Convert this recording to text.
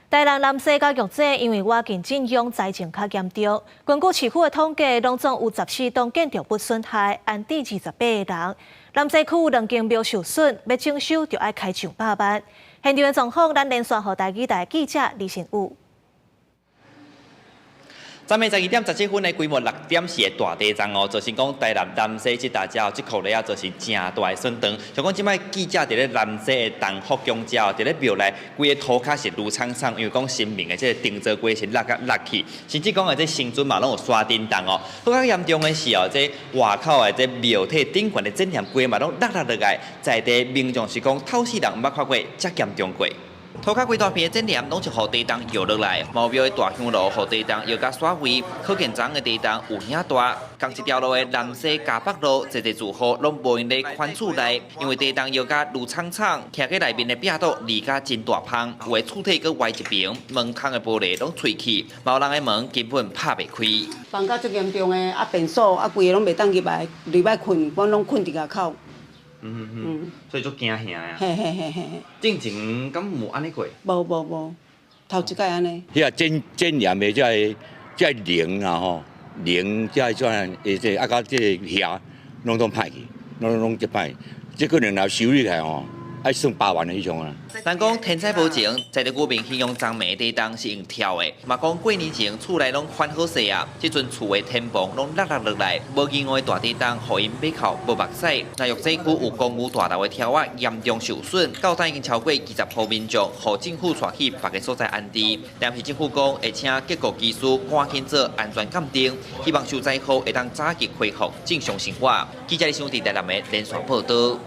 台南南勢佮玉井因為倚近震央，災情較嚴重。根據市府的統計，攏總有14棟建築物損害，安置28個人。南勢區有兩間廟受損，欲整修就愛開上百萬。現場的狀況，咱連線予台語台記者李新武。昨暝12點17分的規模6.4的大地震哦，造成講台南南勢這搭遮這箍里啊，造成誠大的損傷。像講這擺記者佇咧南勢的東福宮遮哦，佇咧廟內規个塗跤是愈氅氅，因為講神明的這個頂座規是落甲落去，甚至講的這神尊嘛攏有沙震動哦。閣較嚴重的是哦，這外口的這廟體頂懸的剪簷規嘛攏落落落來，在地民眾是講透世人毋捌看過遮嚴重過。塗跤規大片的剪簷攏是予地動搖落來，貓廟的大香爐予地動搖甲煞位，可見昨昏的地動有影大。仝一條路的南勢嘉北路，濟濟住戶攏無閒咧寬厝內，因為地動搖甲愈氅氅，徛佇內面的壁都離甲真大芳，有的厝體閣歪一邊，門窗的玻璃攏碎去，某人的門根本拍袂開。放甲足嚴重的，啊便所啊規个攏袂當入來，入來睏，阮攏睏佇外口。所以足驚嚇啊！嘿嘿嘿嘿。進前敢無按呢過？無無無，頭一擺按呢。彼個剪剪簷的這個欉啊吼，欉這個怎會這啊佮這個瓦攏總歹去，攏攏這歹，這可能若修理起來吼，愛算百萬的彼種啊。人講天災無情，在地居民形容昨暝地動是用跳的，嘛講過年前厝內攏翻好勢啊，這陣厝的天棚攏落落落來，無意外大地動，予𪜶欲哭無目屎。那玉井區有公寓大樓的柱仔嚴重受損，到今已經超過20戶民眾，予政府帶去別个所在安置。臨時政府講會請結構技師趕緊做安全鑑定，希望受災戶會當早日恢復正常生活。記者李兄弟台南的連線報導。